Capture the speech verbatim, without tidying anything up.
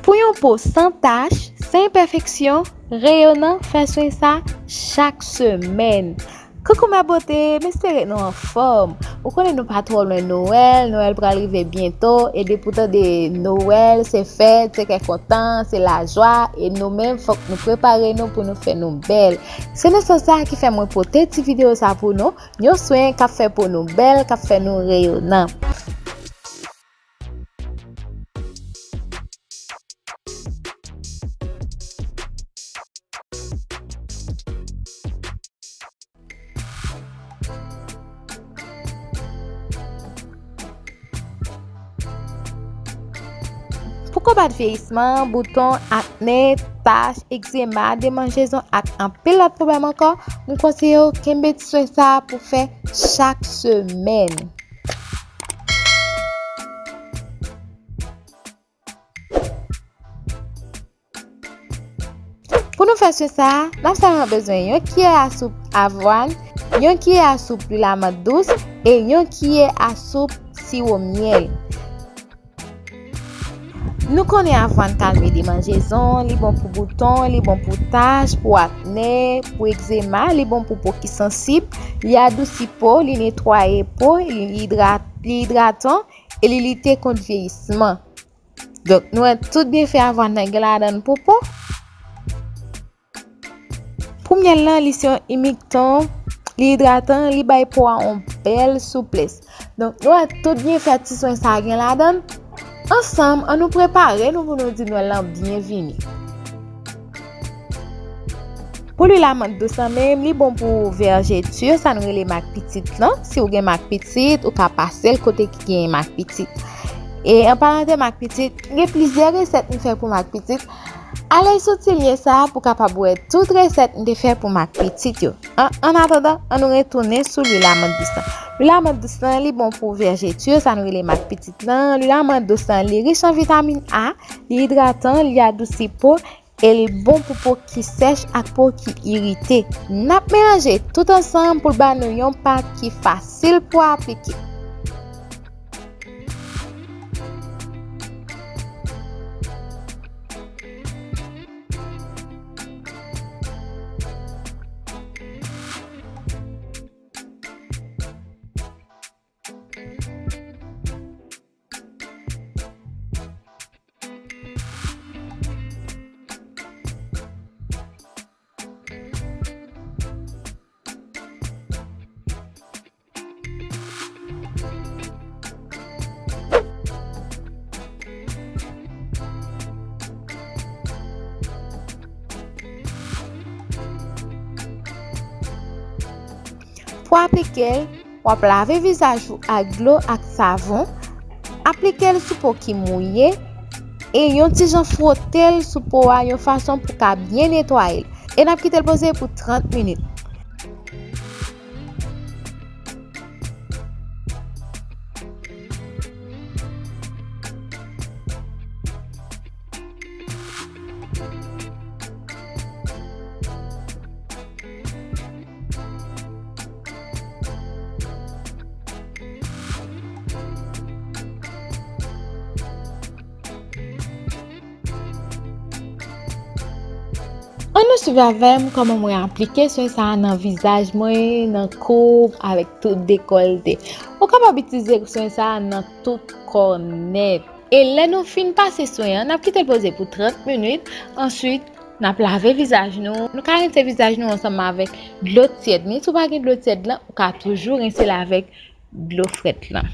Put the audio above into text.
Pou yon po san tach, san enpèfeksyon, reyonan, fè swen sa chak semèn. Koukou ma beauté, m espere nou anfòm. Ou konnen nou pa twò lwen Nwèl, Nwèl pral rive byento, e depi w tande Nwèl, se fèt, se kè kontan, se lajwa, e nou menm fòk nou prepare nou pou nou fè nou bèl. Se nan sans sa ki fè mwen pote ti videyo sa pou nou, yon swen k ap fè po nou bèl, k ap fè nou reyonan. Pou konbat vyeyisman, bouton, akne, tach, egzema, demanjezon ak anpil lòt pwoblèm ankò, m konseye w kenbe ti swen sa a pou fè chak semèn. Pou nou fè swen sa a, n ap sèlman bezwen yon kiyè a soup avwàn, yon kiyè a soup lwil amand dous e yon kiyè a soup siwo myèl. Nou konnen avwàn kalme demanjezon, li bon pou bouton, li bon pou tach, pou akne, pou egzema, li bon pou po ki sansib, li adousi po, li netwaye po, li, li idrat-, li idratan e li lite kont vyeyisman. Donk, nou wè tout byenfè avwàn nan gen ladan l pou po. Pou myèl lan, li se yon imiktan, li idratan, li bay po a yon bèl souplès. Donk, nou wè tout byenfè ti swen sa a gen ladan l. Ansanm, ann nou prepare nou pou nou di Nwèl lan byenvini. Pou lwil amand dous lan menm, li bon pou vèjeti, sa nou rele mak pitit lan. Si w gen mak pitit, ou ka pase l kote ki gen mak pitit. E an palan de mak pitit, gen plizyè resèt m fè pou mak pitit. Ale sou ti lyen sa a pou w kapab wè tout resèt m te fè pou mak pitit yo. An, an atandan, ann nou retounen sou lwil amand dous lan. Lwil amand dous lan, li bon pou vèjeti, sa nou rele mak pitit lan. Lwil amand dous lan, li rich an vitamin A, li idratan, li adousi po, e li bon pou po ki sèch ak po ki irite. N ap melanje tout ansanm pou l ba nou yon pat ki fasil pou aplike. Pou aplike l, w ap lave vizaj ou ak dlo ak savon, aplike l sou po ki mouye, e yon ti jan fwote l sou po a yon fason pou ka byen netwaye l. E n ap kite l poze pou trant minit. Ann nou swiv avè m kòman mwen aplike swen sa a nan vizaj mwen, nan kou, avèk tout dekòlte. Ou kapab itilize swen sa a nan tout kò nèt. E lè nou fin pase swen an, n ap kite l poze pou trant minit. Answit, n ap lave vizaj nou. Nou ka rense vizaj nou ansanm avèk dlo tyèd. Men si w pa gen dlo tyèd lan, ou ka toujou rense l avèk dlo frèt lan.